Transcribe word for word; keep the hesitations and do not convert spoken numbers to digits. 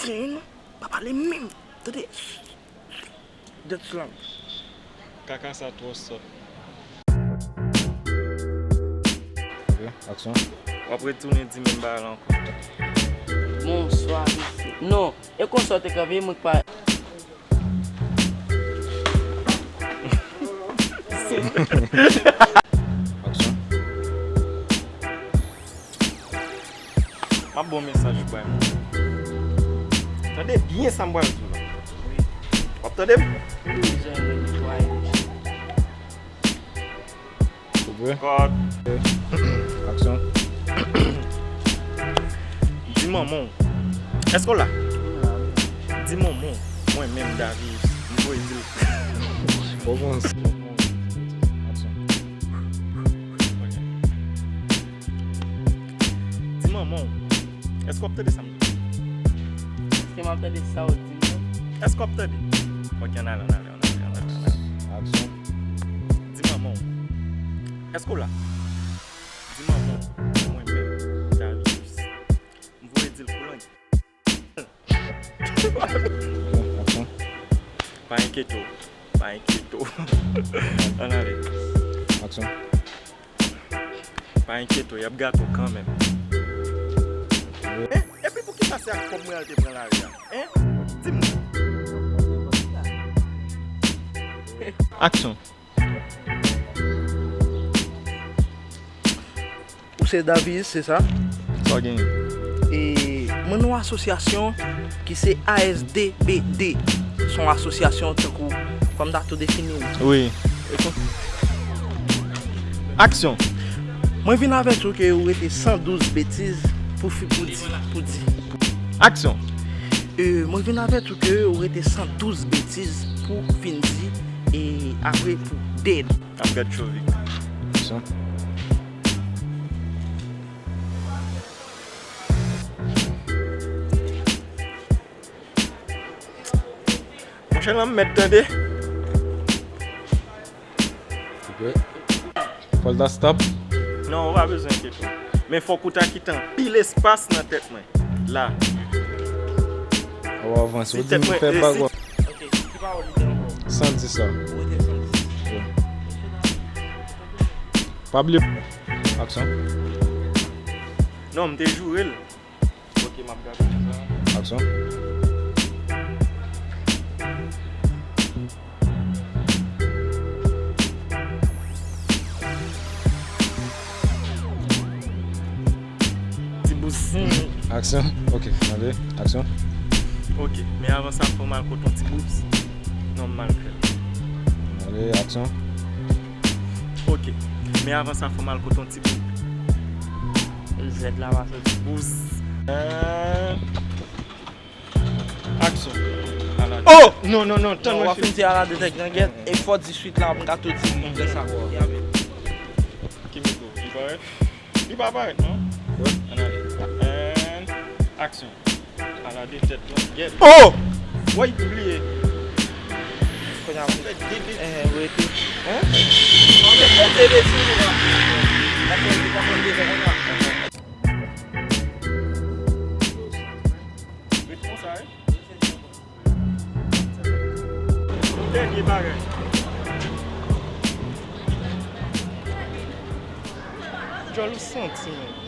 gen, non. Pa pale menm. Tande. Dèt sou la. Kaka sa twò sòt. Ok, aksyon. W ap retounen di menm bagay la ankò. Bonswa, mesye. Non, e konsa w te kanpe, mwen k pa. Aksyon. M ap ba w mesaj ou bay mwen. Tande byen sa m pral di w la. W ap tande m? Wi, jan mwen netwaye deja. Koupe. Kòd. Aksyon. Di manman w. Èske w la? Di manman w. Mwen menm, Davius. M voye di l. Bon, bon. Aksyon. Di manman w. Èske w ap tande sa m di w? Èske m ap tande sa w di m nan? Èske w ap tande? Ok, ann ale, ann ale, ann ale, ann ale, ann ale. Aksyon. Di manman w. Èske w la? Di manman w. Mwen menm, Davius. M voye di l koulangè. Aksyon. Pa enkyete w. Pa enkyete w. Ann ale. Aksyon. Pa enkyete w, y ap gate w kanmenm. Wi. Eh, epi poukisa se ak kòb mwen al te pran lari a? Hein? Di m non. Aksyon. Ou se Davius, se sa? Sa w genyen? E mwen nan yon asosyasyon ki se A S D B D. Se yon asosyasyon tankou, kòm ta tou defini l. Wi. E kon- Aksyon. Mwen vin avèti w ke ou rete san douz betiz pou fi-, pou di, pou di. Aksyon. E, mwen vin avèti w ke ou rete san douz betiz pou fin di, e apre pou dead. Ap gad Chovik. Aksyon. Monchè, la m mèt tande. Koupe. Fò l ta stop. Non, ou pa bezwen enkyete w. Men fòk ou ta kite anpil espas nan tèt mwen. La. Ou avanse. Ou di m fè bagay. Ok, ki pawòl li te ankò? San dis la. Ou rete san dis. Wi. Pa bliye. Aksyon. Non, m te joure l. Ok, m ap gade sa. Aksyon. Ti bous. Aksyon. Ok, tande. Aksyon. Ok, men avan sa, fò m al kote yon ti bous. Non, m mal fè l. Ale, aksyon. Ok, men avan sa, fò m al kote yon ti bous. Zèd la pa soti. Bous. Euh, Aksyon. Ala. Oh! Non, non, non, tann. Non, w ap fin di ala de tèt grangèt, e fò di swit la, m ka tou di m fè sa. Ki mikwo? Li parèt? Li pa parèt, non? Wi. Ann ale. And aksyon. Ala de tèt grangèt. Oh! Woy, bliye. Kounye a, fè de betiz. Eh, rete. Hein? Fè de betiz, ou pa. Pa pran, pa pran de tèt kounye a. Ret konsa, wi. Dènye bagay. Djòl ou santi, men.